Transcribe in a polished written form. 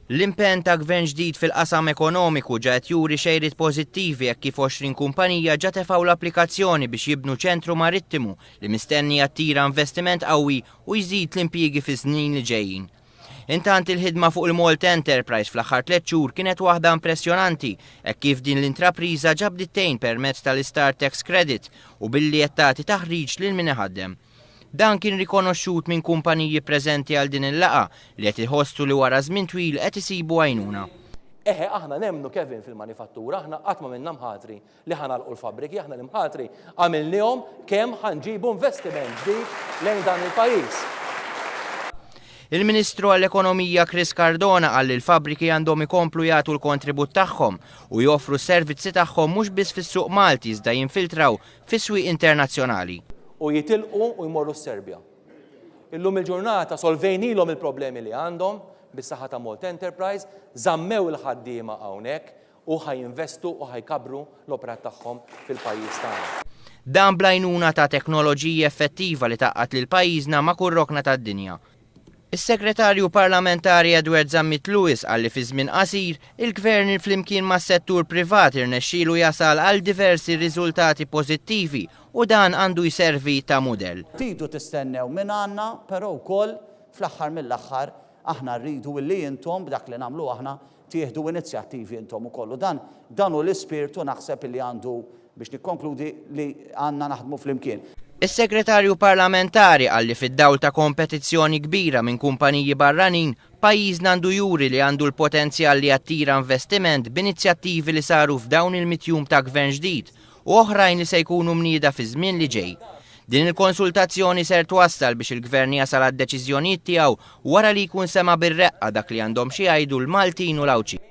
L-impenn ta' Gvern ġdid fil-qasam ekonomiku ġa qed juri xejriet pożittivi hekk kif 20 kumpanija ġa tefgħu l-applikazzjoni biex jibnu ċentru marittimu li mistenni jattira investiment qawwi u jżid l-impjiegi fis-snin li ġejjin. Intant il-ħidma fuq il-Malta Enterprise fl-aħħar tlett xhur kienet waħda impressjonanti hekk kif din l-intrapriża ġa bdiet tgħin permezz tal-Istart Tax Credit u billi qed tagħti taħriġ lil min iħaddem. Dan kien rikonoxxut minn kumpaniji preżenti għal din il-laqgħa li qed iħossu li wara żmien twil qed isibu għajnuna. Eħe, aħna nemmnu, Kevin, fil-manifattura, aħna qatt ma minna mħatri li ħa nagħlqu l-fabbriki, aħna l-imħatri għamilniehom kemm ħa nġibu investiment ġdid lejn dan il-pajjiż. Il-Ministru għall-Ekonomija Chris Cardona qal li l-fabbriki għandhom ikomplu jagħtu l-kontribut tagħhom u joffru s-servizzi tagħhom mhux biss fis-suq Malti iżda jinfiltraw fis-swieq internazzjonali. U jitilqu u jmorru s-Serbja. Illum il-ġurnata solvejnilhom il-problemi li għandhom bis-saħħa ta' Malta Enterprise, żammew il-ħaddiema hawnhekk u ħa jinvestu u ħa jkabbru l-operat tagħhom fil-pajjiż tagħna. Dan bl-għajnuna ta' teknoloġija effettiva li tgħaqqad lil pajjiżna ma' kull rokna tad-dinja. Is-Segretarju Parlamentari Edward Zammit Lewis qal li fi żmien qasir, il-Gvern flimkien mas-settur privat irnexxielu jasal għal diversi riżultati pożittivi u dan għandu jservi ta' mudell. Tridu tistennew minn għandna, però wkoll fl-aħħar mill-aħħar aħna rridu illi intom b'dak li nagħmlu aħna tieħdu inizjattivi intom ukoll u dan dan hu l-ispirtu naħseb illi għandu biex nikkonkludi li għandna naħdmu flimkien. Is-Segretarju Parlamentari qal li fid-dawl ta' kompetizzjoni kbira minn kumpaniji barranin, pajjiżna għandu juri li għandu l-potenzjal li jattira investiment b'inizjattivi li saru f'dawn il-mitt jum ta' Gvern ġdid u oħrajn li se jkunu mnieda fiż-żmien li ġej. Din il-konsultazzjoni ser twassal biex il-Gvern jasal għad-deċiżjonijiet tiegħu wara li jkun sema' bir-reqqa dak li għandhom xi jgħidu l-Maltin u l-Għawdxin.